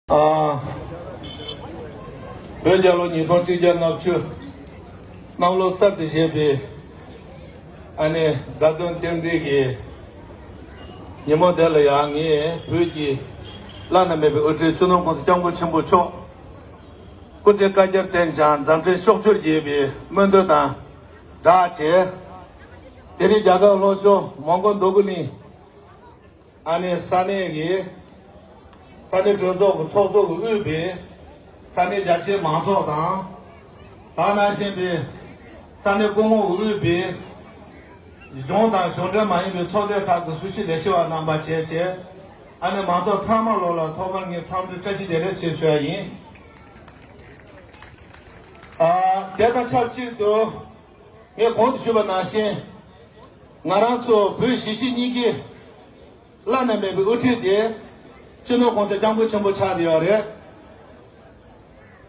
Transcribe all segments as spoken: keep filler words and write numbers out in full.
ཨ། བོད་རྒྱལ་ལོ་ཉིས་སྟོང་གཅིག་བརྒྱ་ལྔ་བཅུ་གནམ་ལོ་གསར་དུ་བཞད་པའི་ཨ་ནི་དགའ་སྟོན་རྟེན་འབྲེལ་གྱི་ཉིན་མོ་འདི་ལ་ཡང་ངས་བོད་ཀྱི་བླ་ན་མེད་པའི་དབུ་ཁྲིད་སྤྱི་ནོར་༸གོང་ས་༸སྐྱབས་མགོན་ཆེན་པོ་མཆོག་སྐུ་ཚེ་བསྐལ་བརྒྱར་བརྟན་ཞིང་མཛད་འཕྲིན་ཕྱོགས་བཅུར་རྒྱས་པའི་སྨོན་འདུན་དང་སྦྲགས་བྱས། དེ་རིང་རྒྱལ་ཁབ་ལྷོ་ཕྱོགས་མོན་གྷོ་འདོད་རྒུ་གླིང་ཨ་ནི་ས་གནས་ཀྱི་ས་གནས་གྲོས་ཚོགས་ཀྱི་ཚོགས་གཙོ་གིས་དབུས་པའི་ས་གནས་རྒྱ་ཆེའི་མང་ཚོགས་དང་། ད་ག་ནང་བཞིན་པའི་ས་གནས་སྐུ་ངོ་གིས་དབུས་པའི་གཞུང་དང་གཞུང་འབྲེལ་མ་ཡིན་པའི་ཚོགས་སྡེ་ཁག་གི་ཟུར་བཞུགས་ལས་བྱེད་པ་རྣམ་པ་བཅས་བཅས་ཨ་ནི་མང་ཚོགས་ཚང་མ་ལོ་ལ་ཐོག་མར་ངས་འཚམས་འདྲི་བཀྲ་ཤིས་བདེ་ལེགས་ཞེས་ཞུ་བ་ཡིན། ཨ། དེ་དང་ཆབས་ཅིག་ཏུ་ངས་གོང་དུ་ཞུས་པ་ནང་བཞིན་ང་རང་ཚོ་བོད་གཞིས་བྱེས་གཉིས་ཀྱི་བླ་ན་མེད་པའི་དབུ་ཁྲིད་དེ་སྤྱི་ནོར་༸གོང་ས་༸སྐྱབས་མགོན་ཆེན་པོ་ཆགས་བསྡད་ཡོད་རེད།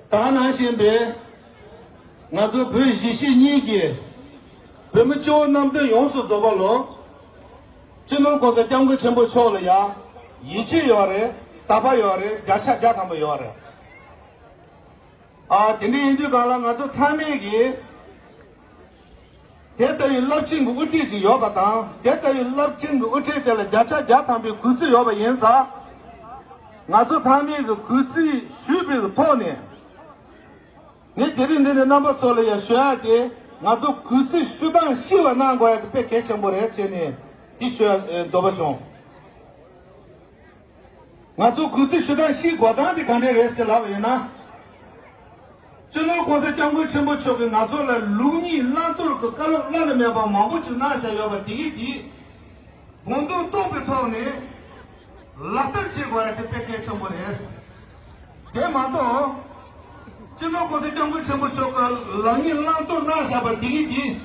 ད་ག་ནང་བཞིན་པའི་ང་ཚོ་བོད་གཞིས་བྱེས་གཉིས་ཀྱི་བོད་མི་སྤྱི་བོ་གནམ་བསྟན་ཡོངས་སུ་རྫོགས་པ་ལོ་སྤྱི་ནོར་༸གོང་ས་༸སྐྱབས་མགོན་ཆེན་པོ་མཆོག་ལ་ཡང་ཡིད་ཆེས་ཡོད་རེད། དད་པ་ཡོད་རེད། བརྒྱ་ཆ་བརྒྱ་ཐམ་པ་ཡོད་རེད། ཨ། དེ་འདྲ་ཡིན་དུས་གང་ལ་ང་ཚོ་ཚང་མས་ཀྱིས་དེ་ལྟ་བུའི་རླབས་ཆེན་གྱི་དབུ་ཁྲིད་ཅིག་ཡོད་པ་དང་། དེ་ལྟ་བུའི་རླབས་ཆེན་གྱི་དབུ་ཁྲིད་དེ་ལ་བརྒྱ་ཆ་བརྒྱ་ཐམ་པའི་གུས་བརྩི་ཡོད་པ་ཡིན་ཙང་། ང་ཚོ་ཚང་མས་ཀྱིས་གུས་བརྩི་ཞུས་པའི་ཐོག་ནས། ངས་དེ་རིང་འདི་ནས་རྣམ་པ་ཚོ་ལ་ཡང་ཞུ་ཡག་དེ། ང་ཚོ་གུས་བརྩི་ཞུ་སྟངས་ཤེས་པ་གནང་དགོས་ཡག་དེ་དཔེ་གལ་ཆེན་པོ་རེད་བྱས་ནས་དེ་ཞུ་ཡག་འདོད་པ་བྱུང་། ང་ཚོ་གུས་བརྩི་ཞུ་སྟངས་ཤེས་དགོས་སྟངས་དེ་ག་འདྲ་རེད་ཟེར་ལབ་པ་ཡིན་ན། སྤྱི་ནོར་༸གོང་ས་༸སྐྱབས་མགོན་ཆེན་པོ་མཆོག་གིས་ང་ཚོ་ལ་ལུགས་གཉིས་བླང་དོར་གྱི་བཀའ་སློབ་བླ་ན་མེད་པ་མང་པོ་ཅིག་གནང་བཞག་ཡོད་པ་དེ་གི་དེ་དགོངས་དོན་རྟོགས་པའི་ཐོག་ནས་ལག་བསྟར་བྱེད་དགོས་ཡ་དེ་དཔེ་གལ་ཆེན་པོ་རེད། དེ་མ་གཏོགས། སྤྱི་ནོར་༸གོང་ས་༸སྐྱབས་མགོན་ཆེན་པོ་མཆོག་གིས་ལུགས་གཉིས་བླང་དོར་གནང་བཞག་པ་དེ་གི་དེ།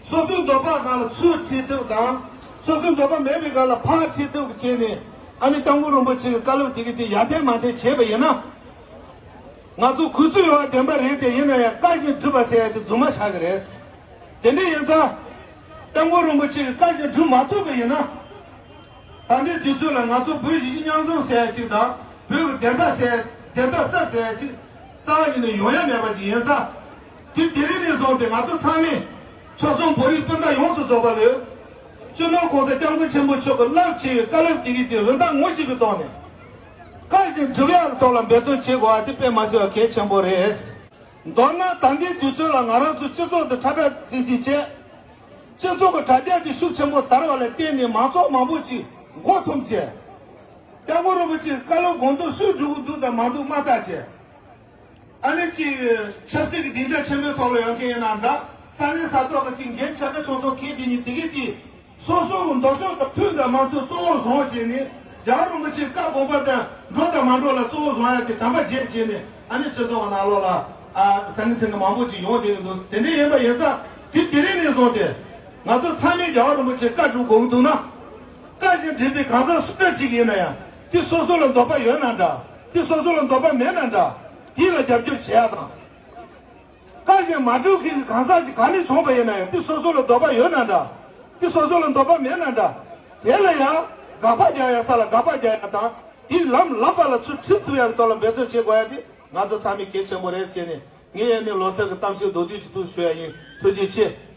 སོ་སོའི་འདོད་པ་སྒང་ལ་ཚུར་ཁྲིད་ཐུབ་དང་། སོ་སོའི་འདོད་པ་མེད་པའི་སྒང་ལ་ཕར་ཁྲིད་ཐུབ་བྱས་ནས། ཨ་ནི་སྐྱབས་མགོན་རིན་པོ་ཆེ་གི་བཀའ་སློབ་དེ་གི་དེ་ཡར་འཐེན་མར་འཐེན་བྱས་པ་ཡིན་ན། ང་ཚོ་གུས་བརྩི་ཡོད་པ་བདེན་པ་རེད་དེ། ཡིན་ན་ཡང་བཀའ་བཞིན་སྒྲུབ་པ་ཟེར་ཡ་དེ་རྫུན་མ་ཆགས་ཀྱི་རེད། དེ་འདྲ་ཡིན་ཙང་། སྐྱབས་མགོན་རིན་པོ་ཆེ་གི་བཀའ་བཞིན་སྒྲུབ་མ་ཐུབ་པ་ཡིན་ན། ད་ལྟའི་དུས་ཚོད་ལ་ང་ཚོ་བོད་གཞིས་བྱེས་མཉམ་འཛོམས་ཟེར་ཡ་གཅིག་དང་། བོད་ཀྱི་བདེན་མཐའ་ཟེར་ཡ། བདེན་མཐའ་གསལ་ཟེར་ཡ་གཅིག་རྩ་བ་ཉིད་ནས་ཡོང་ཡ་མེད་པ་ཅིག་ཡིན་ཙང་། དུས་དེ་རིང་ནས་བཟུང་སྟེ་ང་ཚོ་ཚང་མས་ཆོལ་གསུམ་བོད་རིགས་སྤུན་ཟླ་ཡོངས་སུ་རྫོགས་པ་ལ། སྤྱི་ནོར་༸གོང་ས་༸སྐྱབས་མགོན་ཆེན་པོ་མཆོག་གི་རླབས་ཆེ་བའི་བཀའ་སློབ་དེ་གི་དེ་རིན་ཐང་ངོ་ཤེས་པའི་ཐོག་ནས། བཀའ་བཞིན་སྒྲུབ་ཡག་གི་ཐོག་ལ་འབད་བརྩོན་བྱེད་དགོས་པ་དེ་དཔེ་མ་སྲིད་པ་གལ་ཆེན་པོ་རེད། མདོར་ན་ད་ལྟའི་དུས་ཚོད་ལ་ང་རང་ཚོ་སྤྱི་ཚོགས་དེ་ཁྲ་ཁྲ་ཟིང་ཟིང་བྱས། སྤྱི་ཚོགས་ཀྱི་དྲ་རྒྱ་དེ་ཤུགས་ཆེན་པོ་དར་བ་ལ་བརྟེན་ནས་མང་ཚོགས་མང་པོ་ཅིག་མགོ་འཐོམས་བྱས། སྐྱབས་མགོན་རིན་པོ་ཆེའི་བཀའ་སློབ་དགོངས་དོན་སུས་སྒྲུབ་ཀྱི་འདུག་དང་མ་འདུག་མ་བལྟ་བྱས། ཨ་ནི་ཅིག་ཆབ་སྲིད་ཀྱི་སྡིངས་ཆ་ཆེན་པོའི་ཐོག་ལ་ཡོད་མཁན་ཡིན་ནའང་འདྲ། ས་གནས་ས་ཐོག་གི་ཅིག་འགན་ཆེ་ཕྲ་ཆུང་ཆུང་འཁྱེར་དེ་ཉིད་དེ་གི་དེ། སོ་སོའི་འདོད་ཕྱོགས་དང་མཐུན་དང་མ་མཐུན་གཙོ་བོ་བཟུང་བྱས་ནས། རྒྱལ་བ་རིན་པོ་ཆེའི་བཀའ་དགོངས་པ་དང་འགྲོ་དང་མ་འགྲོ་ལ་གཙོ་བོ་བཟུང་ཡ་དེ་དྲན་པ་བརྗེད་བྱས་ནས། ཨ་ནི་སྤྱི་ཚོགས་ནང་ལོགས་ལ་ཨ་ས་གནས་ས་གནས་མང་པོ་ཅིག་ཡོང་བསྡད་ཀྱི་འདུག་དེ་འདྲ་ཡིན་པ་ཡིན་ཙང་དུས་དེ་རིང་ནས་བཟུང་སྟེ། ང་ཚོ་ཚང་མས་རྒྱལ་བ་རིན་པོ་ཆེའི་བཀའ་སྒྲུབ་དགོས་ཀྱི་འདུག་ན། བཀའ་བཞིན་སྒྲུབ་པའི་གང་ཟག་སུ་འདྲ་ཅིག་ཡིན་ན་ཡང་དེ་སོ་སོ་ལ་འདོད་པ་ཡོད་ན་འདྲ། དེ་སོ་སོ་ལ་འདོད་པ་མེད་ན་འདྲ། དེ་ལ་རྒྱབ་སྐྱོར་བྱེད་ཡ་དང་། བཀའ་བཞིན་མ་སྒྲུབ་མཁན་གྱི་གང་ཟག་ཅིག་ག་ནས་བྱུང་བ་ཡིན་ན་ཡང་དེ་སོ་སོ་ལ་འདོད་པ་ཡོད་ན་འདྲ། དེ་སོ་སོ་ལ་འདོད་པ་མེད་ན་འདྲ། དེ་ལ་ཡང་དགག་པ་རྒྱག་ཡ་ས་ལ་དགག་པ་རྒྱག་ཡ་དང་། དེ་ལམ་ལམ་པ་ལ་ཚུར་ཁྲིད་ཐུབ་ཡ་གི་ཐོག་ལ་འབད་བརྩོན་བྱེད་དགོས་ཡ་དེ་ང་ཚོ་ཚང་མས་གལ་ཆེན་པོ་རེད་ཟེར་ནས། ངས་ཡང་ནས་ལོ་གསར་གྱི་གཏམ་བཤད་མདོར་བསྡུས་ཅིག་ཏུ་ཞུ་ཡ་ཡིན། ཐུགས་རྗེ་ཆེ།